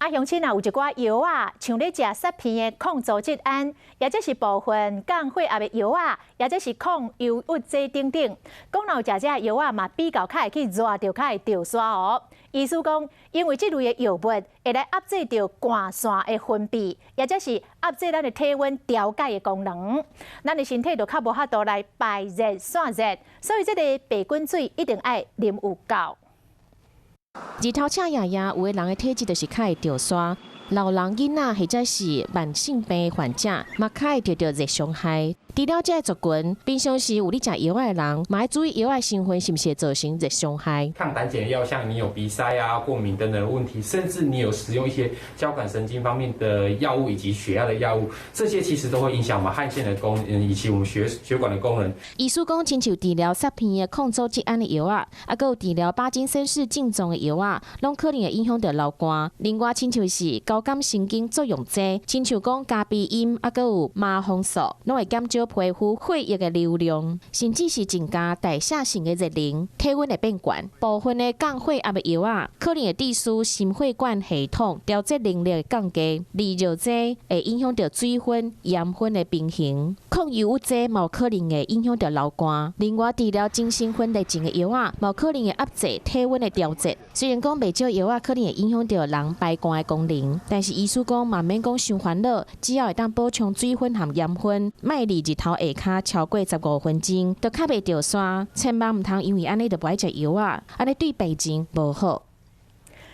啊，鄉親啊，有一寡藥仔，像咧食殺片的抗組織胺，抑者是部分降血壓的藥仔，抑者是抗憂鬱劑等等。講若有食這藥仔嘛，比較較會去熱著，較會著沙哦。醫師講，因為這類的藥物會來壓制著汗腺的分泌，抑者是壓制咱的體溫調節的功能，咱的身體就較無法度來排熱散熱，所以這个白滾水一定愛啉有夠。日頭赤炎炎，有的人的體質就是較會著沙。老人、囡仔或者是慢性病患者，嘛較會著著熱傷害。除了這个族群，平常時有咧食藥的人，嘛愛注意藥的成分是毋是會造成熱傷害。抗膽鹼藥，像你有鼻塞啊、過敏等等的問題，甚至你有使用一些交感神經方面的藥物以及血壓的藥物，這些其實都會影響我們汗腺的功能以及我們血管的功能。醫師講，親像治療殺片的抗組織胺的藥仔，啊，閣有治療帕金森氏症狀的藥仔，攏可能會影響著流汗。另外，親像是交感神經作用劑，親像講咖啡因，啊，閣有麻黃素，攏會減少皮膚血液的流量，甚至是增加代謝性的熱能，體溫會變懸。部分的降血壓的藥仔，可能會致使心血管系統調節能力降低，利尿劑會影響著水分、鹽分的平衡。抗憂鬱劑嘛有可能會影響著流汗。另外，治療精神分裂症的藥仔，嘛有可能會壓制體溫的調節。雖然講袂少藥仔可能會影響著人排汗的功能，但是醫師講嘛免講傷煩惱，只要會當補充水分和鹽分，莫佇日頭下跤超過15分鐘，就較袂著沙。千萬毋通因為按呢就無愛食藥仔，按呢對病情無好。